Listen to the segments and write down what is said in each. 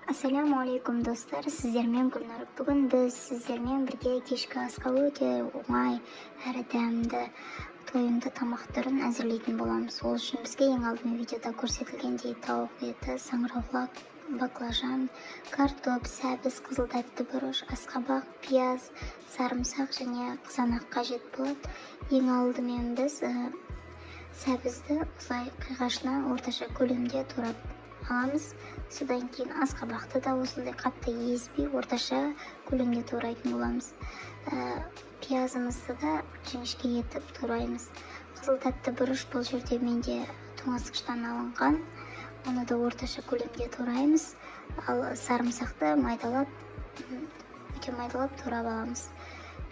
Ассалаумағалейкум, достар! Сіздермен Гүлнұр. Бүгін біз сіздермен бірге кешкі асқа өте оңай әрі дәмді, тойымды тамақ түрін әзірлейтін боламыз. Ол үшін бізге ең алдымен видеода көрсетілгендей тауық еті, саңырауқұлақ, баклажан, картоп, сәбіз, қызыл тәтті бұрыш, асқабақ, пияз, сарымсақ және қызанақ қажет болады. Ең алдымен біз сәбізді осылай қиғашынан орташа көлемде турап аламыз. Содан кейін асқабақты да осындай қатты езбей, орташа көлемде турайтын боламыз. Пиязымызды да жіңішке етіп тураймыз. Қызыл тәтті бұрыш бұл жерде менде тоңазытқыштан алынған, оны да орташа көлемде тураймыз. Ал сарымсақты майдалап, өте майдалап турап аламыз.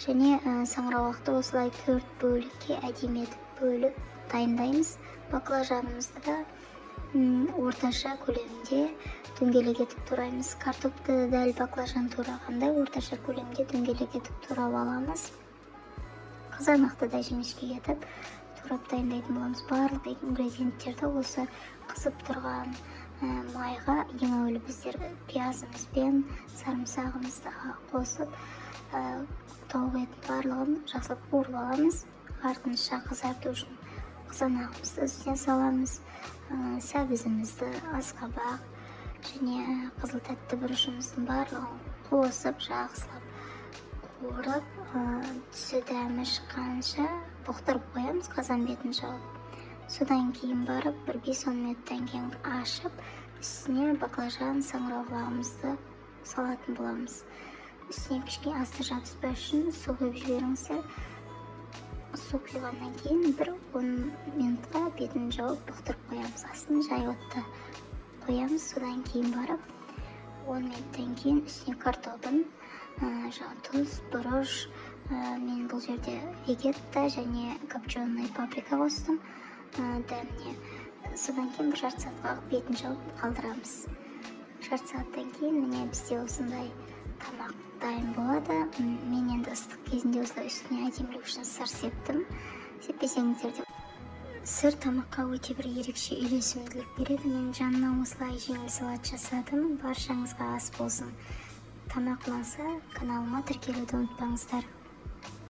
Және саңырауқұлақты осылай төрт бөлікке әдемі етіп бөліп дайындаймыз. Баклажанымызды да орташа көлемде дөңгелек етіп тураймыз. Картопты дәл баклажан турағандай орташа көлемде дөңгелек етіп турап аламыз. Қызанақты да жіңішке етіп турап дайындайтын боламыз. Барлық ингредиенттерді осы қызып тұрған майға ең әуелі біздер пиязымыз бен сарымсағымызды қосып, тауық етін барлығын жақсылап қуырып аламыз. Артынша қызарту үшін қызанағымызды үстіне саламыз, сәбізімізді, асқабақ және қызыл тәтті бұрышымыздың барлығын қосып, жақсылап қуырып, түсі дәмі шыққанша бұқтырып қоямыз қазан бетін жауып. Содан кейін барып бір 5-10 минуттан кейін ашып, үстіне баклажан, саңырауқұлағымызды салатын боламыз. Үстіне кішкене асты жабыспас үшін су құйып жіберіңіздер. Су құйғаннан кейін бір 10 минутқа бетін жауып бұқтырып қоямыз, астын жай отта қоямыз. Содан кейін барып 10 минуттан кейін үстіне картобын, тұз, бұрыш, мен бұл жерде вегетта және копченый паприка қостым дәміне. Содан кейін бір жарты сағатқа бетін жауып қалдырамыз. Жарты сағаттан кейін міне бізде осындай тамақ дайын болады. Мен енді ыстық кезінде осылай үстіне әдемілеу үшін сыр септім. Сеппесеңіздер де, сыр тамаққа өте бір ерекше үйлесімділік береді. Мен жанына осылай жеңіл салат жасадым. Баршаңызға ас болсын! Тамақ ұнаса, каналыма тіркелуді ұмытпаңыздар.